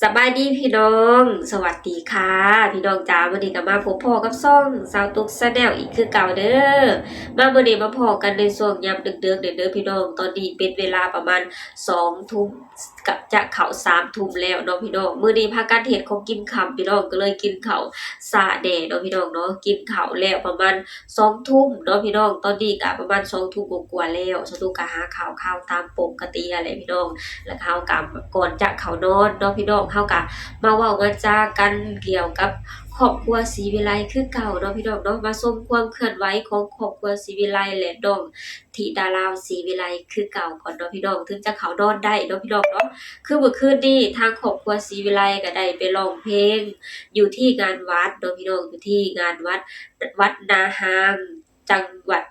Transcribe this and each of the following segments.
ສະບາຍດີພີ່ນ້ອງ ສະຫວັດດີຄ່ະພີ່ນ້ອງຈ໋າ. ມື້ນີ້ກໍມາພົບພໍ້ກັບຊ່ອງສາວຕຸກ Channel ອີກຄືເກົ່າເດີ້. ມາມື້ນີ້ມາພໍ້ກັນໃນຊ່ວງຍາມເດິກໆເດີ້ພີ່ນ້ອງ. ຕອນນີ້ເປັນເວລາປະມານສອງທຸ່ມ ກະຈະເຂົ້າສາມທຸ່ມແລ້ວເນາະພີ່ນ້ອງ. ມື້ນີ້ພາກັນເຮັດຂອງກິນຄ່ຳພີ່ນ້ອງ ກໍເລີຍກິນເຂົ້າຊ້າແດ່ເນາະພີ່ນ້ອງເນາະ. ກິນເຂົ້າແລ້ວປະມານ ສອງທຸ່ມເນາະພີ່ນ້ອງ. ຕອນນີ້ກະປະມານສອງທຸ່ມກວ່າໆແລ້ວ ສາວຕຸກກະຫາຂ່າວຄາວຕາມປົກກະຕິຫັ້ນແຫຼະພີ່ນ້ອງ. ແລ້ວເຮົາກະ ກ່ອນຈະເຂົ້ານອນເນາະພີ່ນ້ອງ ເຮົາກະມາເວົ້າມາຈາກັນກ່ຽວກັບຄອບຄົວສີວິໄລຄືເກົ່າເນາະພີ່ນ້ອງເນາະ. ມາຊົມຄວາມເຄື່ອນໄຫວຂອງຄອບຄົວສີວິໄລ ແລະ ນ້ອງທິດາລາວສີວິໄລຄືເກົ່າກ່ອນເນາະພີ່ນ້ອງ ເຖິງຈະເຂົ້ານອນໄດ້ເນາະພີ່ນ້ອງເນາະ. ຄືມື້ຄືນນີ້ທາງຄອບຄົວສີວິໄລກະໄດ້ໄປຮ້ອງເພງຢູ່ທີ່ງານວັດເນາະພີ່ນ້ອງ ຢູ່ທີ່ງານວັດ ວັດນາຮາງ ຈັງຫວັດ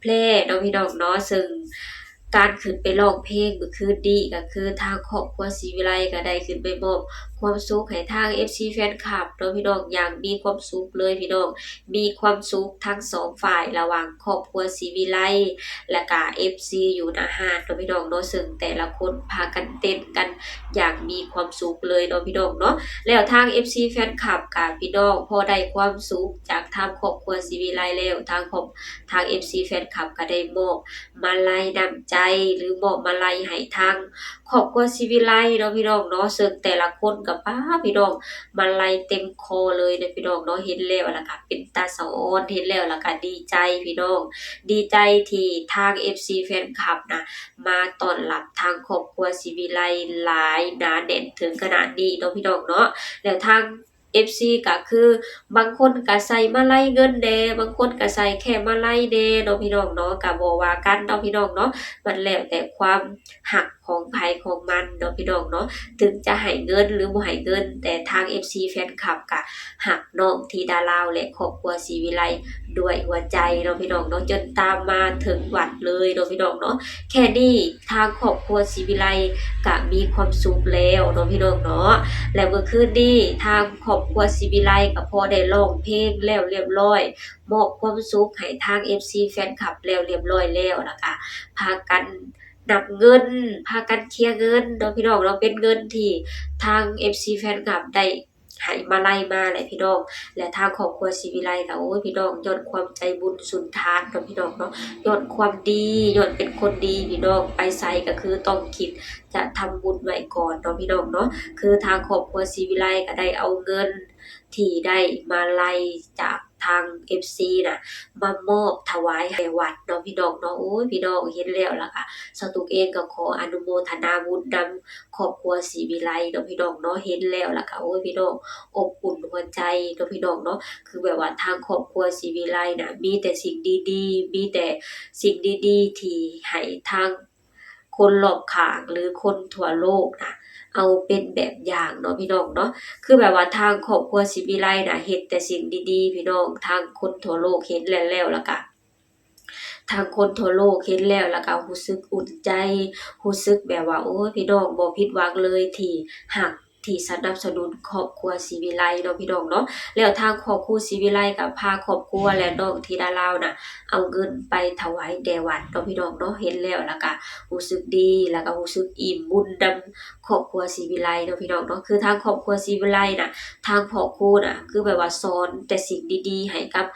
ແພ່ເນາະພີ່ນ້ອງເນາະ. ເຊິ່ງການຂຶ້ນໄປຮ້ອງເພງມື້ຄືນນີ້ ກໍຄືທາງຄອບຄົວສີວິໄລກໍໄດ້ຂຶ້ນໄປມອບຄວາມສຸກໃຫ້ທາງເອັຟຊີແຟນຄລັບເນາະພີ່ນ້ອງ ຢ່າງມີຄວາມສຸກເລີຍພີ່ນ້ອງ. ມີຄວາມສຸກທັງສອງຝ່າຍ ລະຫວ່າງຄອບຄົວສີວິໄລ ແລະກະເອັຟຊີຢູ່ໜ້າຮ້ານເນາະພີ່ນ້ອງເນາະ. ເຊິ່ງແຕ່ລະຄົນພາກັນເຕັ້ນກັນຢ່າງມີຄວາມສຸກເລີຍເນາະພີ່ນ້ອງເນາະ. ແລ້ວທາງເອັຟຊີແຟນຄລັບກະພີ່ນ້ອງພໍໄດ້ຄວາມສຸກຈາກທາງຄອບຄົວສີວິໄລແລ້ວ ທາງຄອບ ທາງເອັຟຊີແຟນຄລັບກໍໄດ້ມອບມາໄລນ້ຳໃຈ ຫຼື ມອບມາໄລໃຫ້ທາງຄອບຄົວສີວິໄລເນາະພີ່ນ້ອງເນາະ. ເຊິ່ງແຕ່ລະຄົນກໍ ປ້າ ພີ່ນ້ອງ ມາໄລເຕັມຄໍເລີຍເນາະພີ່ນ້ອງເນາະ. ເຫັນແລ້ວລະກະເປັນຕາສະອອນ ເຫັນແລ້ວລະກະດີໃຈພີ່ນ້ອງ ດີໃຈທີ່ທາງເອັຟຊີແຟນຄລັບນະ ມາຕ້ອນຮັບທາງຄອບຄົວສີວິໄລຫຼາຍໜາແໜ້ນເຖິງຂະໜາດນີ້ເນາະພີ່ນ້ອງເນາະ. ແລ້ວທາງ ເອັຟຊີກໍຄື ບາງຄົນກໍໃສ່ມາໄລເງິນແດ່ ບາງຄົນກໍໃສ່ແຄ່ມາໄລແດ່ເນາະພີ່ນ້ອງເນາະ. ກໍບໍ່ວ່າກັນເນາະພີ່ນ້ອງເນາະ ມັນແລ້ວແຕ່ຄວາມຮັກຂອງໃຜຂອງມັນເນາະພີ່ນ້ອງເນາະ. ເຖິງຈະໃຫ້ເງິນ ຫຼື ບໍ່ໃຫ້ເງິນ ແຕ່ທາງເອັຟຊີແຟນຄລັບກໍຮັກນ້ອງທິດາລາວ ແລະ ຄອບຄົວສີວິໄລດ້ວຍຫົວໃຈເນາະພີ່ນ້ອງເນາະ ຈົນຕາມມາເຖິງວັດເລີຍເນາະພີ່ນ້ອງເນາະ. ແຄ່ນີ້ ທາງຄອບຄົວສີວິໄລກະມີຄວາມສຸກແລ້ວເນາະພີ່ນ້ອງເນາະ. ແລະ ມື້ຄືນນີ້ທາງຄອບຄົວສີວິໄລກະພໍໄດ້ຮ້ອງເພງແລ້ວລຽບລ້ອຍ ມອບຄວາມສຸກໃຫ້ທາງເອັຟຊີແຟນຄລັບແລ້ວລຽບລ້ອຍແລ້ວ ລະກະພາກັນນັບເງິນ ພາກັນເຄຍເງິນເນາະພີ່ນ້ອງເນາະ. ເປັນເງິນທີ່ທາງເອັຟຊີແຟນຄລັບໄດ້ ໃຫ້ມາໄລມາແຫຼະພີ່ນ້ອງ. ແລະ ທາງຄອບຄົວສີວິໄລກໍ ໂອ້ຍ ພີ່ນ້ອງ ຍ້ອນຄວາມໃຈບຸນສຸນທານເນາະພີ່ນ້ອງເນາະ ຍ້ອນຄວາມດີ ຍ້ອນເປັນຄົນດີພີ່ນ້ອງ ໄປໃສກໍຄືຕ້ອງຄິດຈະທຳບຸນໄວ້ກ່ອນເນາະພີ່ນ້ອງເນາະ. ຄືທາງຄອບຄົວສີວິໄລກໍໄດ້ເອົາເງິນທີ່ໄດ້ມາໄລຈາກທາງເອັຟຊີນະ ມາມອບຖວາຍໃຫ້ວັດເນາະພີ່ນ້ອງເນາະ. ໂອ້ຍ ພີ່ນ້ອງ ເຫັນແລ້ວລະກະ ສາວຕຸກເອງກໍຂໍອະນຸໂມທະນາບຸນນຳ ຄອບຄົວສີວິໄລເນາະພີ່ນ້ອງເນາະ. ເຫັນແລ້ວລະກະ ໂອ້ຍ ພີ່ນ້ອງ ອົບອຸ່ນຫົວໃຈເນາະພີ່ນ້ອງເນາະ. ຄືແບບວ່າທາງຄອບຄົວສີວິໄລນະ ມີແຕ່ສິ່ງດີໆ ມີແຕ່ສິ່ງດີໆ ທີ່ໃຫ້ທາງຄົນລອບຂ້າງ ຫຼື ຄົນທົ່ວໂລກນະ ເອົາເປັນແບບຢ່າງເນາະພີ່ນ້ອງເນາະ. ຄືແບບວ່າທາງຄອບຄົວສີວິໄລນະ ເຮັດແຕ່ສິ່ງດີໆ ພີ່ນ້ອງ ທາງຄົນທົ່ວໂລກເຫັນແລ້ວ ແລ້ວລະກະ ທາງຄົນທົ່ວໂລກເຫັນແລ້ວ ແລ້ວກໍຮູ້ສຶກອຸ່ນໃຈ ຮູ້ສຶກແບບວ່າ ໂອ້ຍ ພີ່ນ້ອງ ບໍ່ຜິດຫວັງເລີຍທີ່ຮັກ ທີ່ສະໜັບສະໜູນຄອບຄົວສີວິໄລເນາະພີ່ນ້ອງເນາະ. ແລ້ວທາງຄອບຄົວສີວິໄລກໍພາຄອບຄົວ ແລະ ນ້ອງທິດາລາວນະ ເອົາເງິນໄປຖວາຍແດ່ວັດເນາະພີ່ນ້ອງເນາະ. ເຫັນແລ້ວ ແລ້ວກໍຮູ້ສຶກດີ ແລ້ວກໍຮູ້ສຶກອີ່ມບຸນນຳຄອບຄົວສີວິໄລເນາະພີ່ນ້ອງເນາະ. ຄືທາງຄອບຄົວສີວິໄລນະ ທາງພໍ່ຄູນະ ຄືແບບວ່າສອນແຕ່ສິ່ງດີໆ ໃຫ້ກັບ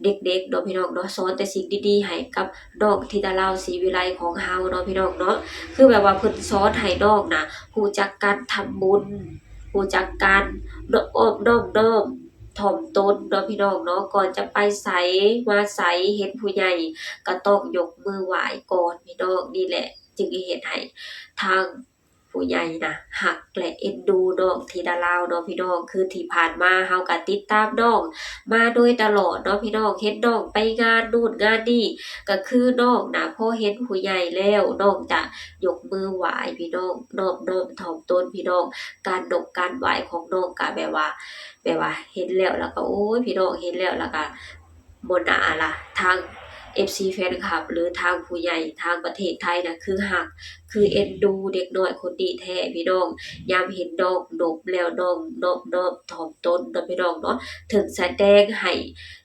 ເດັກໆ ເນາະພີ່ນ້ອງເນາະ ສອນແຕ່ສິ່ງດີໆ ໃຫ້ກັບນ້ອງທິດາລາວສີວິໄລຂອງເຮົາເນາະພີ່ນ້ອງເນາະ. ຄືແບບວ່າເພິ່ນສອນໃຫ້ນ້ອງນະ ຮູ້ຈັກການທຳບຸນ ຮູ້ຈັກການນອບນ້ອມນ້ອມຖ່ອມຕົນເນາະພີ່ນ້ອງເນາະ. ກ່ອນຈະໄປໃສມາໃສ ເຫັນຜູ້ໃຫຍ່ກໍຕ້ອງຍົກມືໄຫວ້ກ່ອນພີ່ນ້ອງ. ນີ້ແຫຼະຈຶ່ງເຮັດໃຫ້ທາງ ຜູ້ໃຫຍ່ນະ ຮັກ ແລະ ເອັນດູນ້ອງທິດາລາວເນາະພີ່ນ້ອງ. ຄືທີ່ຜ່ານມາເຮົາກະຕິດຕາມນ້ອງມາໂດຍຕະຫຼອດເນາະພີ່ນ້ອງ. ເຫັນນ້ອງໄປງານໂນ່ນງານນີ້ ກະຄືນ້ອງນະ ພໍເຫັນຜູ້ໃຫຍ່ແລ້ວ ນ້ອງຈະຍົກມືໄຫວ້ພີ່ນ້ອງ ນອບນ້ອມຖ່ອມຕົນພີ່ນ້ອງ. ການນົບການໄຫວ້ຂອງນ້ອງກະແບບວ່າ ແບບວ່າເຫັນແລ້ວ ແລ້ວກະ ໂອ້ຍ ພີ່ນ້ອງ ເຫັນແລ້ວ ແລ້ວກະ ບໍ່ໜ້າລະ ທາງເອັຟຊີແຟນຄລັບ ຫຼື ທາງຜູ້ໃຫຍ່ທາງປະເທດໄທນະ ຄືຮັກ ຄືເອັນດູເດັກນ້ອຍຄົນນີ້ແທ້ພີ່ນ້ອງ. ຍາມເຫັນນ້ອງນົບແລ້ວ ນ້ອງນອບນ້ອມຖ່ອມຕົນເນາະພີ່ນ້ອງເນາະ ເຖິງສະແດງໃຫ້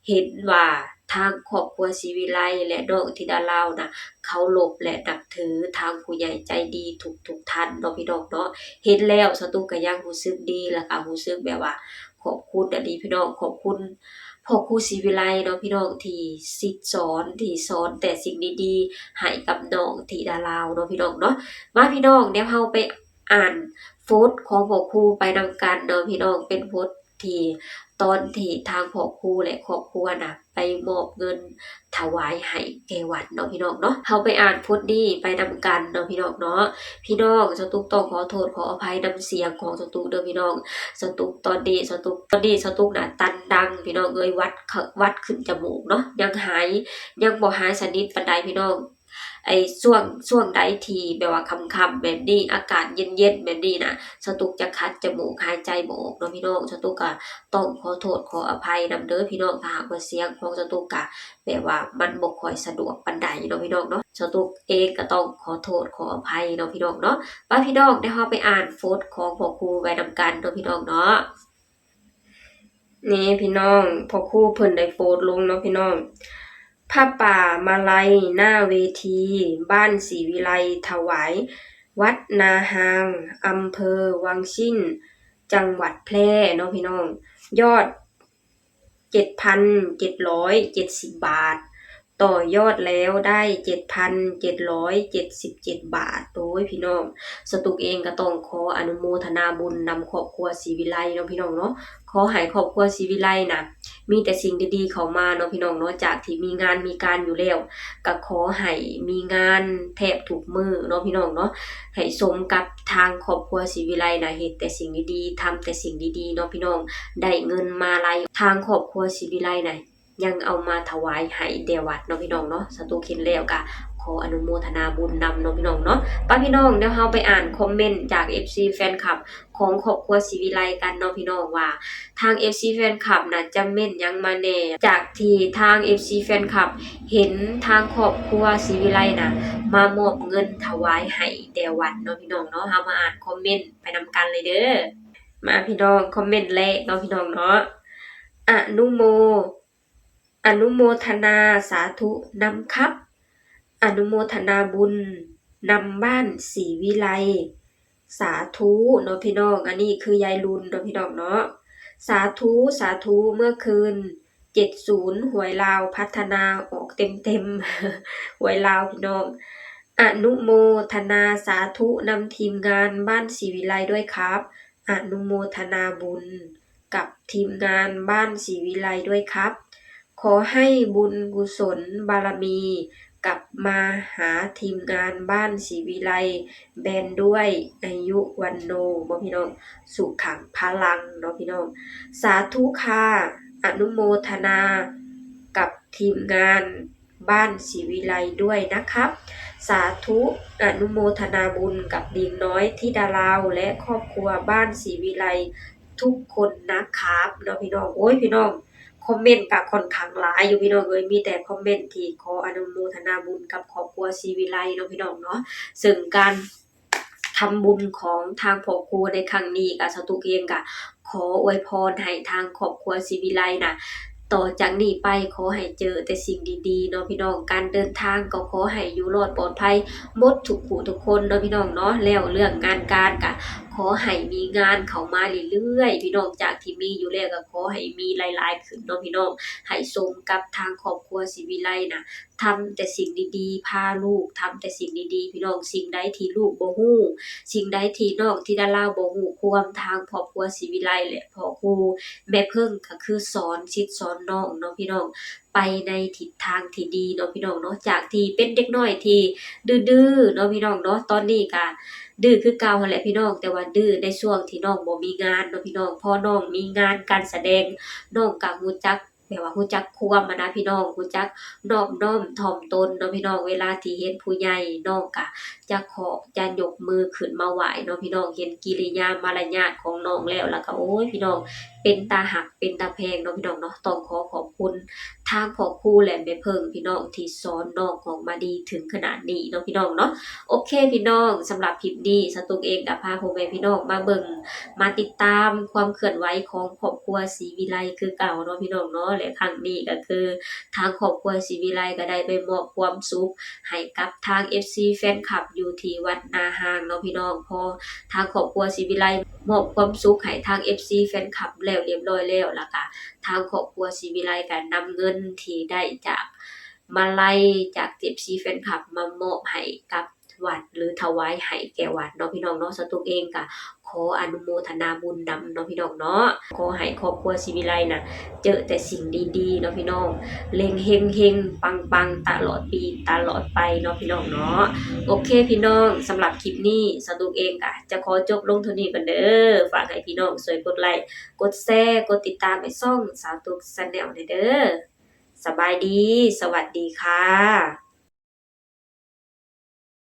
ເຫັນວ່າ ທາງຄອບຄົວສີວິໄລ ແລະ ນ້ອງທິດາລາວນະ ເຄົາລົບ ແລະ ນັບຖືທາງຜູ້ໃຫຍ່ໃຈດີທຸກໆທ່ານເນາະ ພີ່ນ້ອງເນາະ. ເຫັນແລ້ວສາວຕຸກກໍຍັງຮູ້ສຶກດີ ແລ້ວກໍຮູ້ສຶກແບບວ່າຂອບຄຸນອີ່ຫຼີພີ່ນ້ອງ, ຂອບຄຸນພໍ່ຄູສີວິໄລເນາະ ພີ່ນ້ອງ ທີ່ສິດສອນ ທີ່ສອນແຕ່ສິ່ງດີໆໃຫ້ກັບນ້ອງທິດາລາວເນາະ ພີ່ນ້ອງເນາະ. ມາ ພີ່ນ້ອງ ດຽວເຮົາໄປ ອ່ານໂພສຂອງພໍ່ຄູໄປນຳກັນເນາະ ພີ່ນ້ອງ. ເປັນໂພສທີ່ ຕອນທີ່ທາງພໍ່ຄູ ແລະ ຄອບຄົວນະ ໄປມອບເງິນຖວາຍໃຫ້ແກ່ວັດເນາະ ພີ່ນ້ອງເນາະ. ເຮົາໄປອ່ານໂພສນີ້ໄປນຳກັນເນາະ ພີ່ນ້ອງເນາະ. ພີ່ນ້ອງ ສາວຕຸກຕ້ອງຂໍໂທດຂໍອະໄພນຳສຽງຂອງສາວຕຸກເດີ ພີ່ນ້ອງ. ສາວຕຸກ ຕອນນີ້ ສາວຕຸກ ຕອນນີ້ສາວຕຸກນະຕັນດັງ ພີ່ນ້ອງເອີຍ, ຫວັດ ຫວັດຂຶ້ນຈະມູກເນາະ, ຍັງຫາຍ ຍັງບໍ່ຫາຍສະໜິດປານໃດ ພີ່ນ້ອງ. ໄອ້ຊ່ວງ ຊ່ວງໃດທີ່ແບບວ່າຄ່ຳໆແບບນີ້ ອາກາດເຢັນໆແບບນີ້ນະ ສາວຕຸກຈະຂັດຈະໝູກ ຫາຍໃຈບໍ່ອອກເນາະ ພີ່ນ້ອງ. ສາວຕຸກກະຕ້ອງຂໍໂທດຂໍອະໄພນຳເດີ ພີ່ນ້ອງ ຖ້າຫາກວ່າສຽງຂອງສາວຕຸກກະແບບວ່າມັນບໍ່ຄ່ອຍສະດວກປານໃດເນາະ ພີ່ນ້ອງເນາະ. ສາວຕຸກເອງກະຕ້ອງຂໍໂທດຂໍອະໄພເນາະ ພີ່ນ້ອງເນາະ. ໄປ ພີ່ນ້ອງ ດຽວເຮົາໄປອ່ານໂພສຂອງພໍ່ຄູໄປນຳກັນເນາະ ພີ່ນ້ອງເນາະ. ນີ້ພີ່ນ້ອງ ພໍ່ຄູເພິ່ນໄດ້ໂພສລົງເນາະ ພີ່ນ້ອງ. ຜ້າປ່າມາໄລໜ້າເວທີບ້ານສີວິໄລ ຖວາຍວັດນາຮາງ ອຳເພີວັງຊິ້ນ ຈັງຫວັດແພ່ເນາະ ພີ່ນ້ອງ. ຍອດເຈັດພັນເຈັດຮ້ອຍເຈັດສິບບາດ. ຕໍ່ຍອດແລ້ວໄດ້ເຈັດພັນເຈັດຮ້ອຍເຈັດສິບເຈັດບາດ. ໂອ້ຍ ພີ່ນ້ອງ ສາວຕຸກເອງກໍຕ້ອງຂໍອະນຸໂມທະນາບຸນນຳຄອບຄົວສີວິໄລເນາະ ພີ່ນ້ອງເນາະ. ຂໍໃຫ້ຄອບຄົວສີວິໄລນະ ມີແຕ່ສິ່ງດີໆເຂົ້າມາເນາະ ພີ່ນ້ອງເນາະ. ຈາກທີ່ມີງານມີການຢູ່ແລ້ວ ກໍຂໍໃຫ້ມີງານແທບທຸກມື້ເນາະ ພີ່ນ້ອງເນາະ. ໃຫ້ສົມກັບທາງຄອບຄົວສີວິໄລນະ ເຮັດແຕ່ສິ່ງດີໆ ທຳແຕ່ສິ່ງດີໆເນາະ ພີ່ນ້ອງ. ໄດ້ເງິນມາຫຼາຍ ທາງຄອບຄົວສີວິໄລນະ ຍັງເອົາມາຖວາຍໃຫ້ແດ່ວັດເນາະ ພີ່ນ້ອງເນາະ. ສາວຕຸກເຫັນແລ້ວກະຂໍອະນຸໂມທະນາບຸນນຳເນາະ ພີ່ນ້ອງເນາະ. ໄປ ພີ່ນ້ອງ ດຽວເຮົາໄປອ່ານຄອມເມັນຈາກເອັຟຊີແຟນຄລັບຂອງຄອບຄົວສີວິໄລກັນເນາະ ພີ່ນ້ອງ ວ່າທາງເອັຟຊີແຟນຄລັບນະຈະເມັນຫຍັງມາແດ່. ຈາກທີ່ທາງເອັຟຊີແຟນຄລັບເຫັນທາງຄອບຄົວສີວິໄລນະ ມາມອບເງິນຖວາຍໃຫ້ແດ່ວັດເນາະ ພີ່ນ້ອງເນາະ. ເຮົາມາອ່ານຄອມເມັນໄປນຳກັນເລີຍເດີ. ມາ ພີ່ນ້ອງ ຄອມເມັນແລກເນາະ ພີ່ນ້ອງເນາະ. ອະນຸໂມ ອະນຸໂມທະນາສາທຸນຳຄັບ ອະນຸໂມທະນາບຸນນຳບ້ານສີວິໄລ ສາທຸເນາະ ພີ່ນ້ອງ. ອັນນີ້ຄືຍາຍລຸນເນາະ ພີ່ນ້ອງເນາະ. ສາທຸ ສາທຸ ເມື່ອຄືນເຈັດສູນ ຫວຍລາວພັດທະນາອອກເຕັມໆ ຫວຍລາວ ພີ່ນ້ອງ. ອະນຸໂມທະນາສາທຸນຳທີມງານບ້ານສີວິໄລດ້ວຍຄັບ. ອະນຸໂມທະນາບຸນກັບທີມງານບ້ານສີວິໄລດ້ວຍຄັບ. ຂໍໃຫ້ບຸນກຸສົນບາລະມີກັບມາຫາທີມງານບ້ານສີວິໄລແບນດ້ວຍ ອາຍຸວັນໂນ ບໍ່ ພີ່ນ້ອງ ສຸຂັງພະລັງເນາະ ພີ່ນ້ອງ. ສາທຸຄ່າ ອະນຸໂມທະນາກັບທີມງານ ບ້ານສີວິໄລດ້ວຍນະຄັບ. ສາທຸ ອະນຸໂມທະນາບຸນກັບເດັກນ້ອຍທິດາລາວ ແລະ ຄອບຄົວບ້ານສີວິໄລທຸກຄົນນະຄັບເນາະ ພີ່ນ້ອງ. ໂອ້ຍ ພີ່ນ້ອງ ຄອມເມັນກະຂ້ອນຂ້າງຫຼາຍຢູ່ ພີ່ນ້ອງເອີຍ. ມີແຕ່ຄອມເມັນທີ່ຂໍອະນຸໂມທະນາບຸນກັບຄອບຄົວສີວິໄລເນາະ ພີ່ນ້ອງເນາະ. ເຊິ່ງການ ທຳບຸນຂອງທາງພໍ່ຄູໃນຄັ້ງນີ້ກະ ສາວຕຸກເອງກະຂໍອວຍພອນໃຫ້ທາງຄອບຄົວສີວິໄລນະ ຕໍ່ຈາກນີ້ໄປຂໍໃຫ້ເຈີແຕ່ສິ່ງດີໆເນາະ ພີ່ນ້ອງ. ການເດີນທາງກໍຂໍໃຫ້ຢູ່ລອດປອດໄພໝົດທຸກຜູ້ທຸກຄົນເນາະ ພີ່ນ້ອງເນາະ. ແລ້ວເລື່ອງງານການກະຂໍໃຫ້ມີງານເຂົ້າມາເລື້ອຍໆ ພີ່ນ້ອງ. ຈາກທີ່ມີຢູ່ແລ້ວກະຂໍໃຫ້ມີຫຼາຍໆຂຶ້ນເນາະ ພີ່ນ້ອງ. ໃຫ້ສົມກັບທາງຄອບຄົວສີວິໄລນະ ທຳແຕ່ສິ່ງດີໆ ພາລູກທຳແຕ່ສິ່ງດີໆ ພີ່ນ້ອງ. ສິ່ງໃດທີ່ລູກບໍ່ຮູ້ ສິ່ງໃດທີ່ນ້ອງທິດາລາວບໍ່ຮູ້ຄວາມ ທາງຄອບຄົວສີວິໄລ ແລະ ພໍ່ຄູແມ່ເພິ່ງກໍຄືສອນສິດສອນນ້ອງເນາະ ພີ່ນ້ອງ ໄປໃນທິດທາງທີ່ດີເນາະ ພີ່ນ້ອງເນາະ. ຈາກທີ່ເປັນເດັກນ້ອຍທີ່ດື້ໆເນາະ ພີ່ນ້ອງເນາະ, ຕອນນີ້ກະດື້ຄືເກົ່າຫັ້ນແຫຼະ ພີ່ນ້ອງ, ແຕ່ວ່າດື້ໃນຊ່ວງທີ່ນ້ອງບໍ່ມີງານເນາະ ພີ່ນ້ອງ. ພໍນ້ອງມີງານການສະແດງ ນ້ອງກະຮູ້ຈັກ ແບບວ່າຮູ້ຈັກຄວາມຫັ້ນນະ ພີ່ນ້ອງ, ຮູ້ຈັກນອບນ້ອມຖ່ອມຕົນເນາະ ພີ່ນ້ອງ. ເວລາທີ່ເຫັນຜູ້ໃຫຍ່ ນ້ອງກະຈະເຄາະ ຈະຍົກມືຂຶ້ນມາໄຫວ້ເນາະ ພີ່ນ້ອງ. ເຫັນກິລິຍາມາລະຍາດຂອງນ້ອງແລ້ວ ລະກະ ໂອ້ຍ ພີ່ນ້ອງ ເປັນຕາຮັກ ເປັນຕາແພງເນາະ ພີ່ນ້ອງເນາະ. ຕ້ອງຂໍຂອບຄຸນທ ທາງຄອບຄູ ແລະ ແມ່ເພິ່ງ ພີ່ນ້ອງ ທີ່ສອນນ້ອງອອກມາດີເຖິງຂະໜາດນີ້ເນາະ ພີ່ນ້ອງເນາະ. ໂອເຄ ພີ່ນ້ອງ, ສຳລັບຄລິບນີ້ ສາວຕຸກເອງກໍພາພໍ່ແມ່ພີ່ນ້ອງມາເບິ່ງ ມາຕິດຕາມຄວາມເຄື່ອນໄຫວຂອງຄອບຄົວສີວິໄລຄືເກົ່າເນາະ ພີ່ນ້ອງເນາະ. ແລະ ຄັ້ງນີ້ກໍຄື ທາງຄອບຄົວສີວິໄລກໍໄດ້ໄປມອບຄວາມສຸກໃຫ້ກັບທາງເອັຟຊີແຟນຄລັບຢູ່ທີ່ວັດນາຮາງເນາະ ພີ່ນ້ອງ. ພໍທາງຄອບຄົວສີວິໄລມອບຄວາມສຸກໃຫ້ທາງເອັຟຊີແຟນຄລັບແລ້ວລຽບຮ້ອຍແລ້ວ ແລ້ວກະທາງຄອບຄົວສີວິໄລກໍນຳເງິນທີ່ໄດ້ຈາກມາໄລຈາກເອັຟຊີແຟນຄລັບມາມອບໃຫ້ກັບ ວັດ ຫຼື ຖວາຍໃຫ້ແກ່ວັດເນາະ ພີ່ນ້ອງເນາະ. ສາວຕຸກເອງກະຂໍອະນຸໂມທະນາບຸນນຳເນາະ ພີ່ນ້ອງເນາະ. ຂໍໃຫ້ຄອບຄົວສີວິໄລນະ ເຈີແຕ່ສິ່ງດີໆເນາະ ພີ່ນ້ອງ, ເຮັງໆ ປັງໆ ຕະຫຼອດປີຕະຫຼອດໄປເນາະ ພີ່ນ້ອງເນາະ. ໂອເຄ ພີ່ນ້ອງ, ສຳລັບຄລິບນີ້ ສາວຕຸກເອງກະຈະຂໍຈົບລົງເທົ່ານີ້ກ່ອນເດີ. ຝາກໃຫ້ພີ່ນ້ອງຊ່ວຍກົດໄລ ກົດແຊ ກົດຕິດຕາມໃຫ້ຊ່ອງສາວຕຸກ Channel ແດ່ເດີ. ສະບາຍດີ, ສະຫວັດດີຄ່ະ.